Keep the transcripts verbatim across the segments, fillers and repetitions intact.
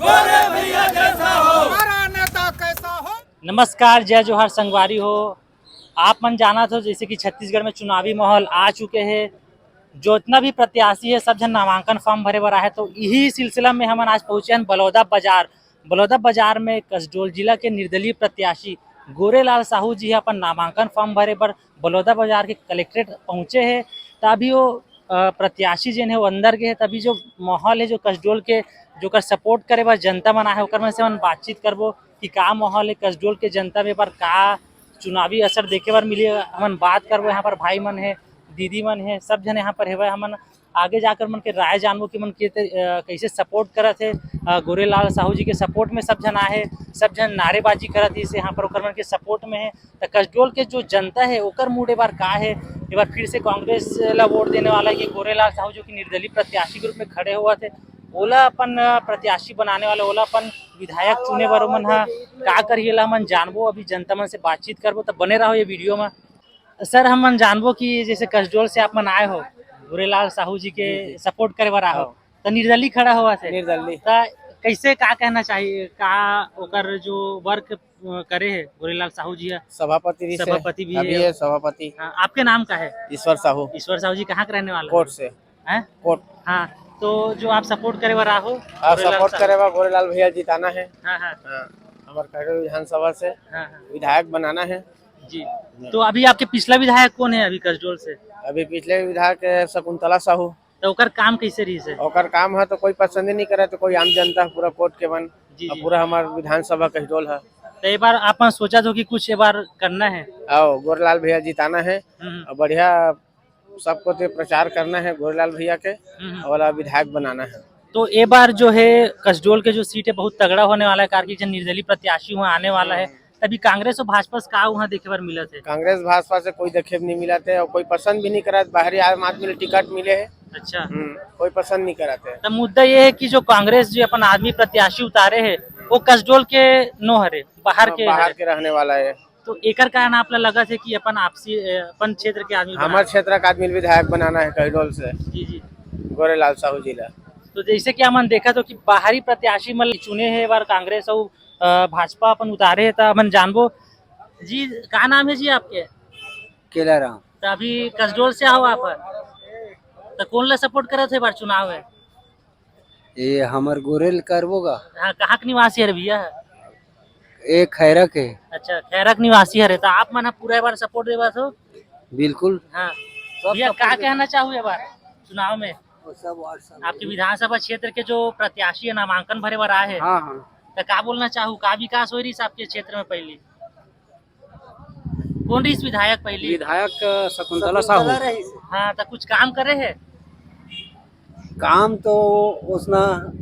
गोरे भैया जैसा हो। हमारा नेता कैसा हो। नमस्कार, जय जोहार संगवारी हो। आप मन जानत हो जैसे कि छत्तीसगढ़ में चुनावी माहौल आ चुके हे। जो इतना भी प्रत्याशी है, सब झन नामांकन फॉर्म भरे बर आहे। तो यही सिलसिला में हमन आज पहुंचे हैं बलौदा बाजार। बलौदा बाजार में कसडोल जिला के निर्दलीय प्रत्याशी गोरेलाल साहू जी ह अपन नामांकन फॉर्म भरे बर बलौदा बाजार के कलेक्ट्रेट पहुंचे हे। त अभी वो, अ, प्रत्याशी जेन हे वो अंदर गे हे। त अभी जो माहौल है, जो कसडोल के जो कर सपोर्ट करे बर जनता मन आहे, ओकर मन से हमन बातचीत करबो कि का माहौल है कसडोल के जनता में, पर का चुनावी असर देखे बर मिली। हमन बात करबो, यहाँ पर भाई मन है, दीदी मन है, सब झन यहाँ पर हेवय। हमन आगे जाकर मन के राय जानबो कि मन के ते-, अ, कैसे सपोर्ट करत हे। अ, गोरेलाल साहू जी के सपोर्ट में सब झन आहे, सब झन नारेबाजी करत हे, इसे यहाँ पर ओकर मन के सपोर्ट में है। त कसडोल के जो जनता है ओकर मूड ए बार का है, ए बार फिर से कांग्रेस ला वोट देने वाला है कि गोरेलाल साहू जो कि निर्दलीय प्रत्याशी के रूप में खड़े हुआ थे, ओला अपन, अ, प्रत्याशी बनाने वाला, ओला अपन विधायक चुने बर ओमन ह का करही, एला हमन जानबो। अभी जनता मन से बातचीत करबो, त बने रहो ये वीडियो में। सर, हमन जानबो कि जैसे कसडोल से आप मन आए हो, गोरेलाल साहू जी के जी, जी। सपोर्ट करे बर आए हो, हाँ। त निर्दलीय खड़ा हुआ थे। निर्दलीय। त कैसे, का कहना चाहिए, का ओकर जो वर्क, अ, करे है गोरेलाल साहू जी ह? सभापति भी से, सभापति भी अभी है। है सभापति। हाँ, आपके नाम का है? ईश्वर साहू। ईश्वर साहू जी कहाँ के रहने वाला कोट है? से। हैं? कोट। हाँ, तो जो आप सपोर्ट करे बर आए हो, हाँ, गोरेलाल सपोर्ट साहू। करे बर गोरेलाल भैया जिताना है। हाँ, हाँ। हाँ, हमारे खैरपुर विधानसभा से हाँ, हाँ। विधायक बनाना है। जी। तो अभी आपके पिछला विधायक कौन है अभी कसडोल से? अभी पिछले विधायक, अ, शकुंतला साहू। तो ओकर काम कैसे रही से? ओकर काम है तो कोई पसंद ही नहीं करे, तो कोई आम जनता पूरा कोट के मन, जी, अब जी। पूरा हमार विधानसभा कसडोल है। तो ए बार आप मन सोचत हो कि कुछ ए बार करना है? आओ, गोरेलाल भैया जिताना है हम्म। और बढ़िया सबको ते प्रचार करना है गोरेलाल भैया के, हम्म। और विधायक बनाना है। तो ए बार जो है कसडोल के जो सीट है बहुत तगड़ा होने वाला है, कारण कि जो निर्दलीय प्रत्याशी वहाँ आने वाला है, हम्म। तभी कांग्रेस और भाजपा से का वहाँ देखे बर मिलत है? कांग्रेस भाजपा से कोई देखे नहीं मिलत है और कोई पसंद भी नहीं करत। बाहरी आम आदमी ला टिकट मिले है। अच्छा। हम्म, कोई पसंद नहीं करत है। तब मुद्दा ये है कि जो कांग्रेस जो अपन आदमी प्रत्याशी उतारे है, वो कसडोल के नो हरे, बाहर हाँ, के बाहर हरे। के रहने वाला है। तो एकर कारण आप ला लगत है कि अपन आपसी, ए, अपन क्षेत्र के आदमी हमार बनाए? क्षेत्र का आदमी विधायक बनाना है कसडोल से। जी, जी। गोरेलाल साहू जी ला। तो जैसे कि हमन देखत हो कि बाहरी प्रत्याशी मन चुने है बार कांग्रेस और, अ, भाजपा अपन उतारे है, त हमन जानबो। जी, का नाम है जी आपके? केलाराम। तो अभी कसडोल से आओ आप? तो कौन ला सपोर्ट करत है बार चुनाव है? ये हमर गोरेल करबो गा। हाँ, कहाँ के निवासी हरे भैया? ए खैरा के। अच्छा, खैरा के निवासी हरे, तो आप मन ह पूरा ए बार सपोर्ट देवत हो? बिल्कुल। हाँ। सब भैया, सपोर्ट का देवत कहना चाहू ए बार चुनाव में? वो सब WhatsApp आपके विधानसभा क्षेत्र के जो प्रत्याशी है, नामांकन भरे बर आए है, हाँ, हाँ। तो का बोलना चाहू, का विकास हो रही है आपके क्षेत्र में पहली? कौन रहिस विधायक पहली? विधायक, अ, शकुंतला साहू। हाँ, तो कुछ काम करे है? काम तो उसना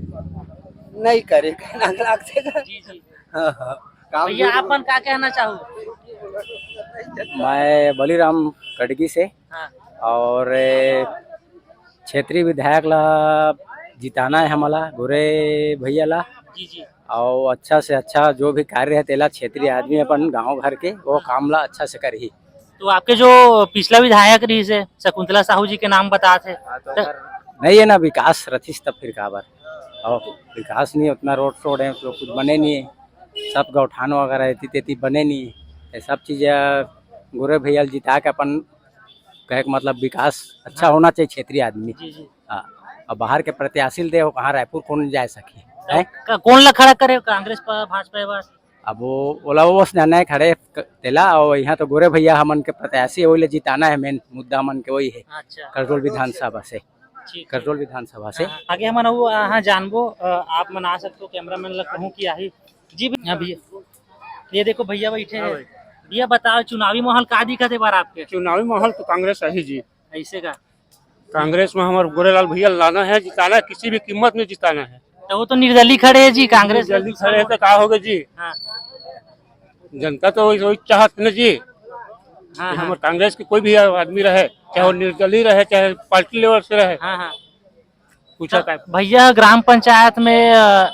नहीं करे, कहना लगथे का। जी, जी। हाँ, हाँ। काम भैया, भी आप मन का कहना चाहू? मैं बलिराम कटगी से। हाँ। और, ए, क्षेत्रीय विधायक ला जिताना है हमला, गोरे भैया ला। जी, जी। और अच्छा से अच्छा जो भी कार्य है, तेला क्षेत्रीय आदमी अपन गांव घर के, वो काम ला अच्छा से करही। तो आपके जो पिछला विधायक रहिस हे, शकुंतला साहू जी के नाम बतात हे, हाँ, तो त- ओकर नहीं है ना, विकास रथिस तब फिर काबर? और विकास नहीं, उतना रोड शोड है, तो कुछ बने नहीं है, सब गौठान वगैरह एती तेती बने नहीं है, ये सब चीज, अ, गोरे भैया ल जिता के अपन कहे के मतलब विकास अच्छा हाँ। होना चाहिए क्षेत्रीय आदमी। जी, जी। हाँ, अब बाहर के प्रत्याशी ल दे, वो कहाँ रायपुर कौन जा सके? तो हैं? क-, कौन ला खड़ा करे कांग्रेस पर, भाजपा पर? अब वो ओला वो बस जाना है खड़े क-, तेला, और यहाँ तो गोरे भैया हमन के प्रत्याशी है, वही ले जिताना है, मेन मुद्दा हमन के वही है। अच्छा। कसडोल विधानसभा से। ठीक, ठीक। कसडोल विधानसभा से। हाँ, आगे हमन अउ, हाँ, जानबो, अ, आप मन आ सकते हो, कैमरामैन ला कहूँ कि आही। जी भैया, हाँ भैया, ये देखो भैया बैठे हाँ हैं। भाई। भैया बताओ, चुनावी माहौल का दिखत है बार आपके? चुनावी माहौल तो कांग्रेस है ही जी। ऐसे का? कांग्रेस में हमारे गोरेलाल भैया लाना है, जिताना है, किसी भी कीमत में जिताना है। तो वो तो निर्दलीय खड़े हैं जी, कांग्रेस में निर्दलीय खड़े हैं तो का होगा जी? हाँ। जनता तो वही, वही चाहत न जी। हाँ, कि हाँ। हमारे कांग्रेस के कोई भी आदमी रहे, चाहे वो हाँ। निर्दलीय रहे, चाहे पार्टी लेवल से रहे। हाँ, हाँ। पूछा तो का? भैया ग्राम पंचायत में, अ,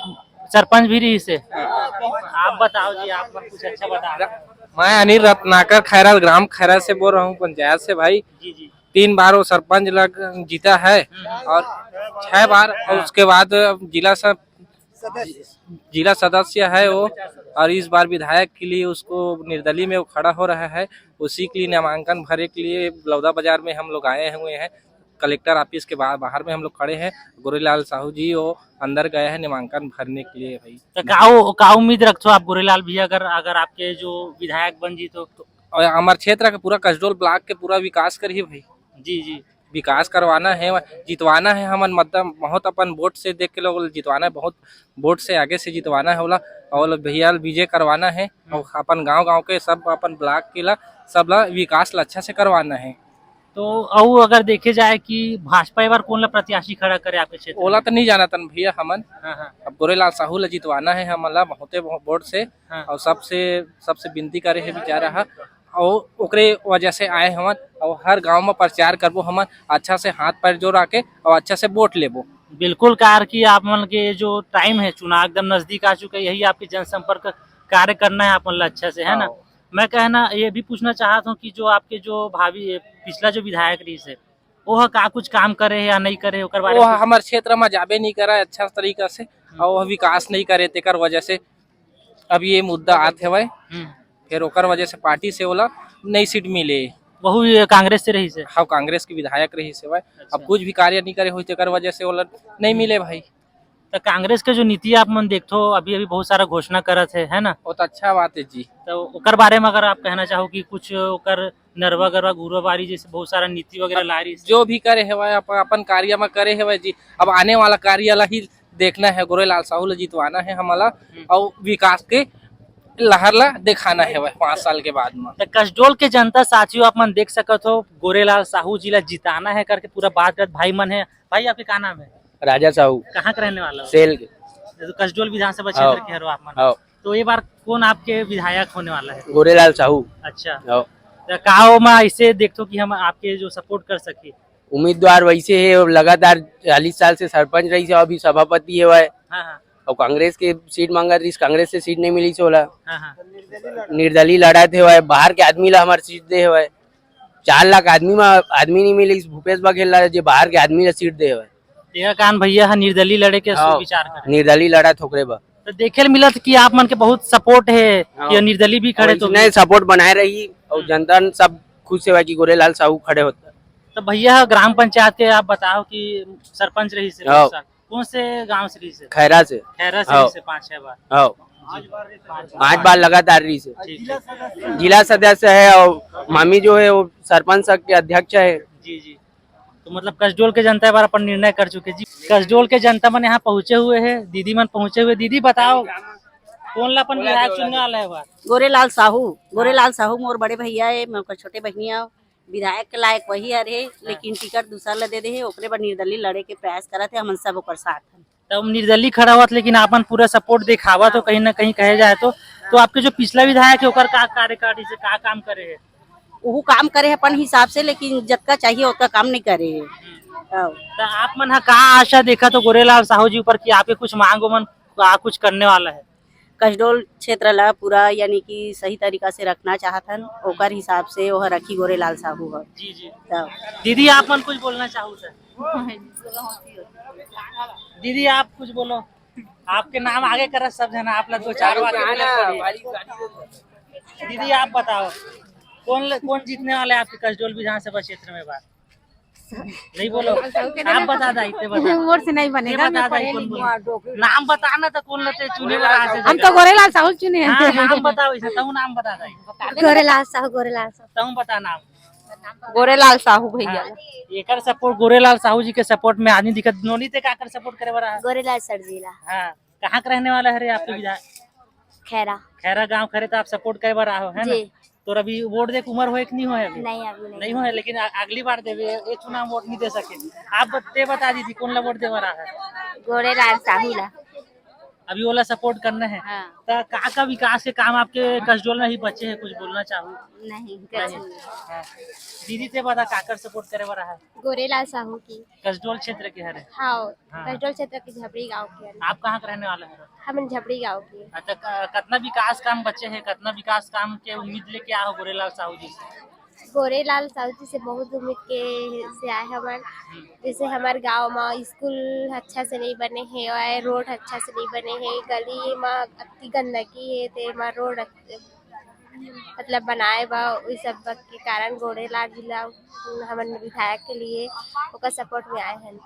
सरपंच भी रहिस हे। हाँ। आप बताओ जी, आप कुछ अच्छा बता रहे हैं। मैं अनिल रत्नाकर खैरा, ग्राम खैरा से बोल रहा हूँ, पंचायत से भाई। जी, जी। तीन बार वो सरपंच लग जीता है हम्म। और छह बार, और हाँ। उसके बाद जिला सब जिला सदस्य है वो, और इस बार विधायक के लिए उसको निर्दलीय में वो खड़ा हो रहा है, उसी के लिए नामांकन भरे के लिए बलौदा बाजार में हम लोग आए हुए हैं। कलेक्टर ऑफिस के बाहर, बाहर में हम लोग खड़े हैं। गोरेलाल साहू जी वो अंदर गए हैं नामांकन भरने के लिए भाई। तो का उ-, का उम्मीद रखते हो आप गोरेलाल भैया, अगर, अगर आपके जो विधायक बन जी तो? और हमारे क्षेत्र का पूरा कसडोल ब्लॉक के पूरा विकास करिए भाई। जी, जी। विकास करवाना है, जितवाना है, हमन मतलब बहुत अपन वोट से देख के लोग जितवाना है, बहुत वोट से आगे से जितवाना है ओला, और भैया ल विजय करवाना है, और अपन गांव गांव के सब अपन ब्लॉक के ला, सब ला विकास ला अच्छा से करवाना है। तो अउ अगर देखे जाए कि भाजपा ए बार कौन ला प्रत्याशी खड़ा करे आपके क्षेत्र ओला में? तो नहीं जाना तन भैया हमन। हाँ, हाँ। अब गोरेलाल साहू ला जितवाना है हमन ला बहुते बहु-, वोट से। हाँ। और सबसे, सबसे विनती करे है बेचारा हा, और ओकरे वजह से आए हमन, और हर गांव में प्रचार करबो हमन, अच्छा से हाथ पैर जोड़ा के और अच्छा से वोट लेबो। बिल्कुल, कार कि आप मन के जो टाइम है, चुनाव एकदम नजदीक आ चुका है, यही आपके जनसंपर्क कार्य करना है आप मन ला अच्छा से, है ना? हाँ। मैं कहना ये भी पूछना चाहत हूँ कि जो आपके जो भावी, पिछला जो विधायक रहिस है, वो ह का कुछ काम करे है या नहीं करे, ओकर बारे वो में कुछ? हमर क्षेत्र में जाबे नहीं करा अच्छा तरीका से, हम्म। और वो विकास नहीं करे, तेकर वजह से अब ये मुद्दा आत हवय। हम्म। फिर ओकर वजह से पार्टी से ओला नई सीट मिले। वहू ये कांग्रेस से रहिस हे? हाँ, कांग्रेस के विधायक रहिस हवय। अच्छा। अब कुछ भी कार्य नहीं करे होई, तेकर वजह से ओला नहीं हम्म। मिले भाई। तो कांग्रेस के जो नीति आप मन देखथो, अभी, अभी बहुत सारा घोषणा करत हे, है ना? बहुत अच्छा बात है जी। तो ओकर बारे में अगर आप कहना चाहो कि कुछ ओकर नरवा गरवा घुरवा बारी जैसे बहुत सारा नीति वगैरह अब ला रही है। जो भी करे हवय, अपन, अपन कार्य में करे हवय जी। अब आने वाला कार्य ला ही देखना है, गोरेलाल साहू ला जितवाना है हमला, हम्म। और विकास के लहर ला दिखाना है वह पाँच साल के बाद में। तो कसडोल के जनता साथियों, आप मन देख सकत हो, गोरेलाल साहू जी ला जिताना है करके पूरा बात करत भाई मन है। भाई, आपके का नाम है? राजा साहू। कहाँ के रहने वाला हो? सेल के। तो कसडोल विधानसभा हाँ। क्षेत्र के हरो आप मन। हाँ। तो ये बार कौन आपके विधायक होने वाला है? गोरेलाल साहू। अच्छा। हाँ। तो का ओमा ऐसे देखथो कि हम आपके जो सपोर्ट कर सके? उम्मीदवार वैसे है, लगातार चालीस साल से सरपंच रहिस हे, अभी सभापति है वह। हाँ, हाँ। और कांग्रेस के सीट मांगत रहिस, कांग्रेस से सीट नहीं मिली से ओला। हाँ, हाँ। निर्दलीय लड़त हे वह, बाहर के आदमी ला हमार सीट दे हे वह। चार लाख आदमी में आदमी नहीं मिली, भूपेश बघेल ला, जे बाहर के आदमी ला सीट दे हे वह। तेरा कान भैया है निर्दलीय लड़े के हाँ, विचार कर। निर्दलीय लड़ा थोकरे बा। तो देखे ल मिलत कि आप मन के बहुत सपोर्ट है, हाँ। कि निर्दलीय भी खड़े और तो इसने भी। सपोर्ट बनाए रही और हम्म। जनता सब खुश है कि गोरेलाल साहू खड़े होता। तो भैया, ग्राम पंचायत के आप बताओ कि सरपंच रहिस हे हाँ। बहुत साल। कौन से गांव से रहिस हे? खैरा से। खैरा से हाँ। रहिस हे पाँच छह बार। हाँ। जी। पाँच बार लगातार रहिस हे। ठीक है। जिला सदस्य है और मामी जो है वो सरपंच के अध्यक्ष है। जी, जी। तो मतलब कसडोल के जनता ए बार अपन निर्णय कर चुके जी। कसडोल के जनता मन यहाँ पहुँचे हुए हैं, दीदी मन पहुँचे हुए। दीदी बताओ, कौन ला अपन विधायक चुनने वाला है बार? गोरेलाल साहू। हाँ। गोरेलाल साहू मोर बड़े भैया है, मैं ओकर छोटे बहिनी आव। विधायक के लायक वही हर है, हाँ। लेकिन टिकट दूसर ला दे दे है, ओकरे बर निर्दलीय लड़े के प्रयास करत है, हमन सब ओकर साथ हन। तब निर्दलीय खड़ा होत, लेकिन आपन पूरा सपोर्ट देखावत हो, हाँ। कहीं ना कहीं कहे जाए तो। तो आपके जो पिछला विधायक है, ओकर का कार्यकाल से का काम करे है? वो काम करे है अपन हिसाब से, लेकिन जतका चाहिए ओतका काम नहीं करे है। हम्म। हाँ। तो आप मन हा का आशा देखा तो गोरेलाल साहू जी ऊपर कि आपके कुछ मांग ओमन का कुछ करने वाला है? कसडोल क्षेत्र ला पूरा यानी कि सही तरीका से रखना चाहत हन, ओकर हिसाब से ओह रखी गोरेलाल साहू ह। जी, जी। तब। दीदी, आप मन कुछ बोलना चाहू सर? दीदी, आप कुछ बोलो। आपके नाम आगे करा सब जना, आप ला दो चार वाक्य बोले पड़ी। दीदी, आप बताओ, कौन ल-, कौन जीतने वाला है आपके कसडोल विधानसभा क्षेत्र में बार? नहीं बोलो। आप बता दा, इतने बता। मोर से नहीं बनेगा, ये बता मैं दा, पढ़े कौन लिखे। बोलो? नाम बताना तो कौन लेते चुने वाला है? हम तो गोरेलाल साहू चुने हैं। हाँ, नाम बताओ, इसे तू नाम बता दा। गोरेलाल साहू, गोरेलाल साहू। तू बता नाम। गोरेलाल साहू भैया। हाँ, एकर सपोर्ट, गोरेलाल साहू जी के सपोर्ट में आदमी दिखत, नोनी ते काकर सपोर्ट करे वाला है? गोरेलाल सर जी ला। हाँ, कहाँ का रहने वाला है रे आपके विधायक? खैरा। खैरा गांव खरे तो आप सपोर्ट करे बर आहो, है ना? जी। तोर अभी वोट दे के उम्र होए कि नहीं होए अभी? नहीं, अभी नहीं। नहीं होए, लेकिन आ-, अगली बार देवे, ये चुनाव वोट नहीं दे सके। आप बत-, ते बता दीदी, कौन ला वोट दे बर आहो? गोरेलाल साहू ला। अभी ओला सपोर्ट करना है। हाँ। तो का का विकास के काम आपके कसडोल में ही बचे हैं, कुछ बोलना चाहू? नहीं, कुछ नहीं। नहीं। हाँ। दीदी ते बता, काकर सपोर्ट करे बर आहो? गोरेलाल साहू की। कसडोल क्षेत्र के हरे? हाँ, हाँ। कसडोल क्षेत्र के झबड़ी गांव के हरे। आप कहाँ के रहने वाले हो? हम झबड़ी गांव के। अच्छा, क-, कितना विकास काम बचे हैं, कितना विकास काम के उम्मीद लेके आओ गोरेलाल साहू जी से? गोरेलाल साहू जी से बहुत उम्मीद के से आए हमन। जैसे हमारे गांव में स्कूल अच्छा से नहीं बने हे और रोड अच्छा से नहीं बने हे, गली में अति गंदगी हे, ते मा रोड अच्छ-, मतलब बनाए बा, उस सब के कारण गोरेलाल जी ला हमन विधायक के लिए ओकर सपोर्ट में आए हैं।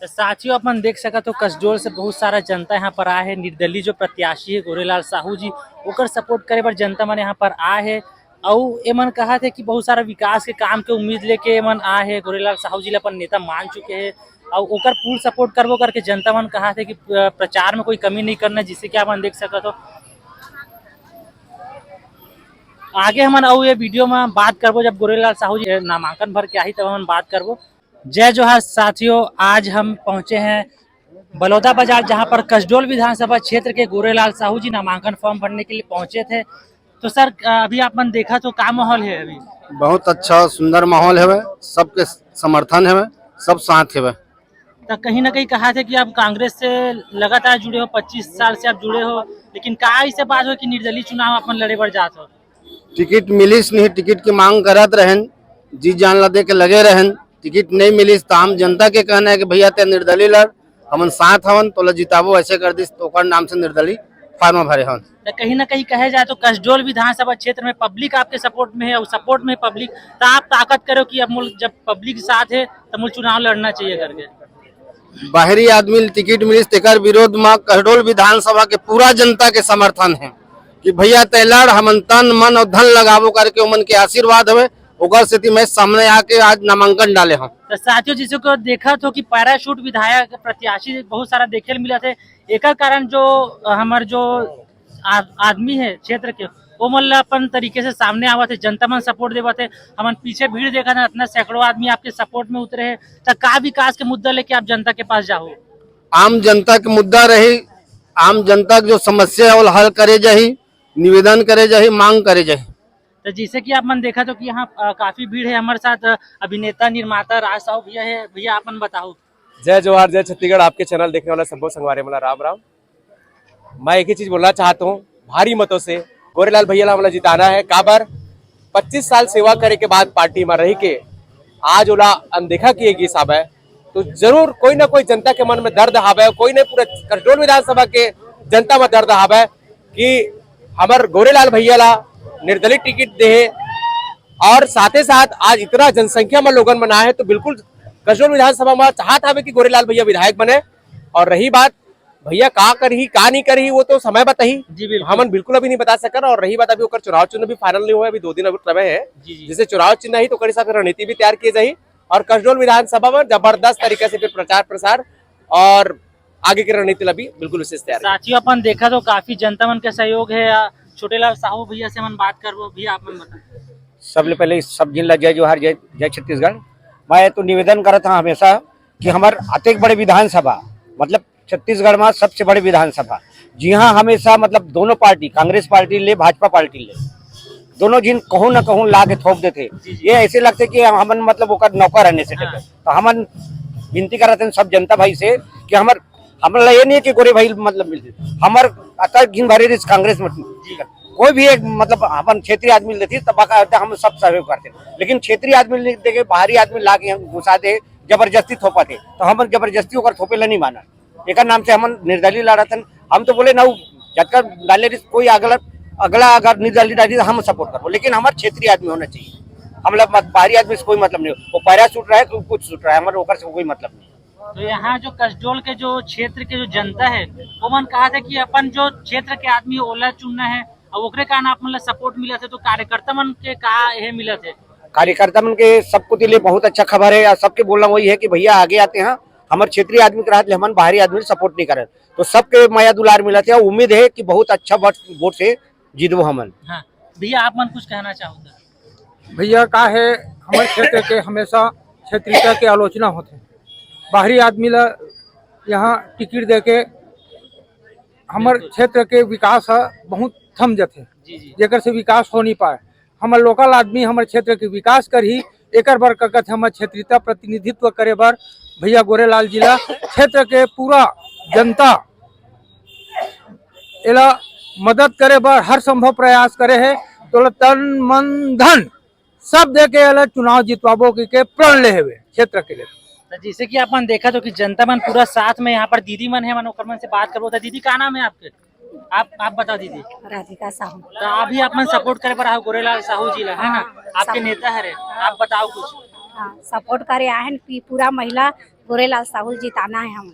तो साथियों, अपन देख सकत हो, कसडोल से बहुत सारा जनता यहाँ पर आए है। निर्दलीय जो प्रत्याशी है गोरेलाल साहू जी, ओकर सपोर्ट करे बर जनता मन यहाँ पर आए है। अउ एमन कहा थे कि बहुत सारा विकास के काम के उम्मीद लेके एमन आए है, गोरेलाल साहू जी ला अपन नेता मान चुके हैं। अउ ओकर फुल सपोर्ट करबो करके जनता मन कहा थे कि प्र-, प्रचार में कोई कमी नहीं करना, जिसे कि अपन देख सकत हो। आगे हमन अउ ये वीडियो में बात करबो, जब गोरेलाल साहू जी नामांकन भर के आही, तब हमन बात करबो। जय जोहार साथियों, आज हम पहुंचे हैं बलौदा बाजार, जहां पर कसडोल विधानसभा क्षेत्र के गोरेलाल साहू जी नामांकन फॉर्म भरने के लिए पहुंचे थे। तो सर, अभी आप मन देखा तो का माहौल है अभी? बहुत अच्छा सुंदर माहौल है, सबके समर्थन है, सब साथ है। तो कहीं ना कहीं कहा थे कि आप कांग्रेस से लगातार जुड़े हो, पच्चीस साल से आप जुड़े हो, लेकिन का ऐसे बात हो कि निर्दलीय चुनाव आप मन लड़े बर जात हो? टिकट मिलिस नहीं, टिकट की मांग करत रहन, जी जान ला दे के लगे रहन, टिकट नहीं मिलिस तो आम जनता के कहना है कि भैया ते निर्दलीय लड़, हमन साथ हवन, तोला जिताबो, ऐसे कर दिस तो ओकर नाम से निर्दलीय फार्म भरे हवन। तो कहीं ना कहीं कहे जाए तो कसडोल विधानसभा क्षेत्र में पब्लिक आपके सपोर्ट में है और सपोर्ट में पब्लिक, तो आप ताकत करो कि अब मुल-, जब पब्लिक साथ है तो मुल चुनाव लड़ना चाहिए करके। बाहरी आदमी ल टिकट मिलिस, तेकर विरोध म कसडोल विधानसभा के पूरा जनता के समर्थन है कि भैया तै लड़, हमन तन मन और धन लगाबो करके ओमन के आशीर्वाद हवे, ओकर सेती मैं सामने आके आज नामांकन डाले हूँ। तो साथियों, जिसे को देखा थो कि पैराशूट विधायक प्रत्याशी बहुत सारा देखे ल मिला थे, एकर कारण जो, अ, हमर जो आ-, आदमी है क्षेत्र के, वो मन ला अपन तरीके से सामने आवत है, जनता मन सपोर्ट देवत है। हमन पीछे भीड़ देखा था, इतना सैकड़ों आदमी आपके सपोर्ट में उतरे हैं, तो का विकास के मुद्दा लेके आप जनता के पास जाओ? आम जनता के मुद्दा रही, आम जनता के जो समस्या है, वो हल करे जाही, निवेदन करे जाही, मांग करे जाही। तो जैसे कि आप मन देखा तो कि यहाँ, अ, काफी भीड़ है। हमारे साथ, अ, अभिनेता निर्माता राज साहू भैया है। भैया, आप मन बताओ। जय जोहार, जय छत्तीसगढ़। आपके चैनल देखने वाला सब्बो संगवारी मन ला राम राम। मैं एक ही चीज बोलना चाहता हूँ, भारी मतों से गोरेलाल भैया ला हमला जिताना है। काबर, पच्चीस साल सेवा करे के बाद पार्टी में रह के आज ओला अनदेखा किए गिस हावय, तो जरूर कोई ना कोई जनता के मन में दर्द हावय, कोई ना पूरा कसडोल विधानसभा के जनता में दर्द हावय कि हमर गोरेलाल भैया ला निर्दलीय टिकट दे हे। और साथे साथ आज इतना जनसंख्या में लोगन मन आए हैं, तो बिल्कुल कसडोल विधानसभा में चाहत हावे कि गोरेलाल भैया विधायक बने। और रही बात भैया का करही, का नहीं करही, वो तो समय बताही। जी, बिल्कुल। हमन बिल्कुल अभी नहीं बता सकन। और रही बात, अभी ओकर चुनाव चिन्ह भी फाइनल नहीं हुआ है, अभी दो दिन अभी समय है। जी, जी। जैसे चुनाव चिन्ह ही तो ओकर हिसाब से रणनीति भी तैयार किए जाही। और कसडोल विधानसभा में जबरदस्त तरीका से फिर प्रचार प्रसार और आगे की रणनीति ला भी बिल्कुल विशेष तैयार है। साथियों, अपन देखा तो काफी जनता मन के सहयोग है। आ, छोटे लाल साहू भैया से मन बात करबो। भैया, आप मन बताओ। सबले पहले सब जिन ला जय जोहार, जय, जय छत्तीसगढ़। मैं तो निवेदन करत हूँ हमेशा कि हमर अतेक बड़े विधानसभा, मतलब छत्तीसगढ़ में सबसे बड़े विधानसभा, जिहाँ हमेशा मतलब दोनों पार्टी, कांग्रेस पार्टी ले, भाजपा पार्टी ले, दोनों जिन कहूँ ना कहूँ ला के थोप देथे। जी, जी। ये ऐसे लगथे कि हमन मतलब ओकर नौकर हन ऐसे type के। हाँ। तो हमन विनती करत हन सब जनता भाई से कि हमर, हमला ये नहीं है कि गोरे भाई मतलब मिलथे, हमर अतक घिन भरे रहिस कांग्रेस में। जी। कोई भी एक मतलब अपन क्षेत्रीय आदमी लेथी तब का हम सब सहयोग करते, लेकिन क्षेत्रीय आदमी ले देके बाहरी आदमी ला के हम घुसा दे, जबरदस्ती थोपत हे, तो हमन जबरदस्ती ओकर थोपे ला नहीं मानन। एकर नाम से हमन निर्दलीय लड़त हन। हम तो बोले ना, उ जतका डाले रहिस, कोई अगला, अगला अगर निर्दलीय डाली तो हम सपोर्ट करबो, लेकिन हमार क्षेत्रीय आदमी होना चाहिए। हम लोग मत-, बाहरी आदमी से कोई मतलब नहीं हो, वो पैरा सूट रहा है, कोई कुछ सूट रहा है, हमारे ओकर से कोई मतलब नहीं। तो यहाँ जो कसडोल के जो क्षेत्र के जो जनता है, वो मन कहा था कि अपन जो क्षेत्र के आदमी ओला चुनना है, अब ओकरे कारण आप मन ला सपोर्ट मिला थे, तो कार्यकर्ता मन के का ये मिला थे? कार्यकर्ता मन के सबको के लिए बहुत अच्छा खबर है, और सबके बोलना वही है कि भैया आगे आते हैं, हमर क्षेत्रीय आदमी के रहत ले हमन बाहरी आदमी सपोर्ट नहीं करत, तो सबके मया दुलार मिलत हे। उम्मीद है कि बहुत अच्छा वोट, वोट से जीतबो हमन। हाँ, भैया, आप मन कुछ कहना चाहो तो? भैया, का है, हमर क्षेत्र के हमेशा क्षेत्रीयता के आलोचना होथे, बाहरी आदमी ला यहाँ टिकट देके हमर क्षेत्र के विकास ह बहुत थम जथे, जी, जी। जेकर से विकास हो नहीं पाए। हमर लोकल आदमी हमर क्षेत्र के विकास करही, एकर बर का कथे हमर क्षेत्रीयता प्रतिनिधित्व करे बर भैया गोरेलाल जी ला क्षेत्र के पूरा जनता एला मदद करे बर हर संभव प्रयास करे हे। तोला तन मन धन सब दे के एला चुनाव जितवाबो कहिके प्रण ले हवे क्षेत्र के लिए। तो जैसे कि अपन देखा तो कि जनता मन पूरा साथ में यहाँ पर दीदी मन है, मन ओकर मन से बात करबो। तो दीदी, का नाम है आपके? आप आप बताओ दीदी। राधिका साहू। तो अभी आप मन सपोर्ट करे बर आओ गोरेलाल साहू जी ला, है ना? आपके नेता हरे, आप बताओ कुछ। हाँ, सपोर्ट करे आए हैं कि पूरा महिला गोरेलाल साहू जिताना है हम।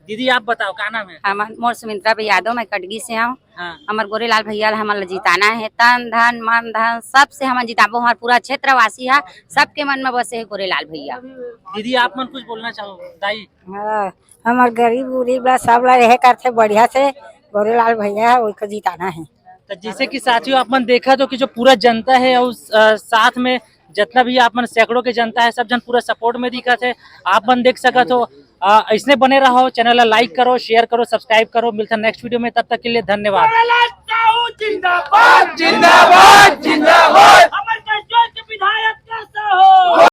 दीदी, आप बताओ, का नाम है? हम मोर सुमित्रा बी यादव, मैं कटगी से हूँ। हाँ। हमर गोरेलाल भैया ला हमन ला जिताना है, तन धन मन धन सब से हमन जिताबो। हमार पूरा क्षेत्रवासी है, सबके मन में बसे है गोरेलाल भैया। दीदी, आप मन कुछ बोलना चाहो? दाई। हाँ, हमर गरीब उरीब ला सब ला रहे करथे बढ़िया से। गोरेलाल भैया ओइको जिताना है। तो जैसे कि साथियों, आप मन देखा तो कि जो पूरा जनता है और अ, साथ में जितना भी आप मन सैकड़ों के जनता है, सब जन पूरा सपोर्ट में दिखत है। आप मन देख सकत हो। अ, ऐसने बने रहो, चैनल ला लाइक करो, शेयर करो, सब्सक्राइब करो। मिलता नेक्स्ट वीडियो में, तब तक के लिए धन्यवाद। जिंदाबाद, जिंदाबाद, जिंदाबाद।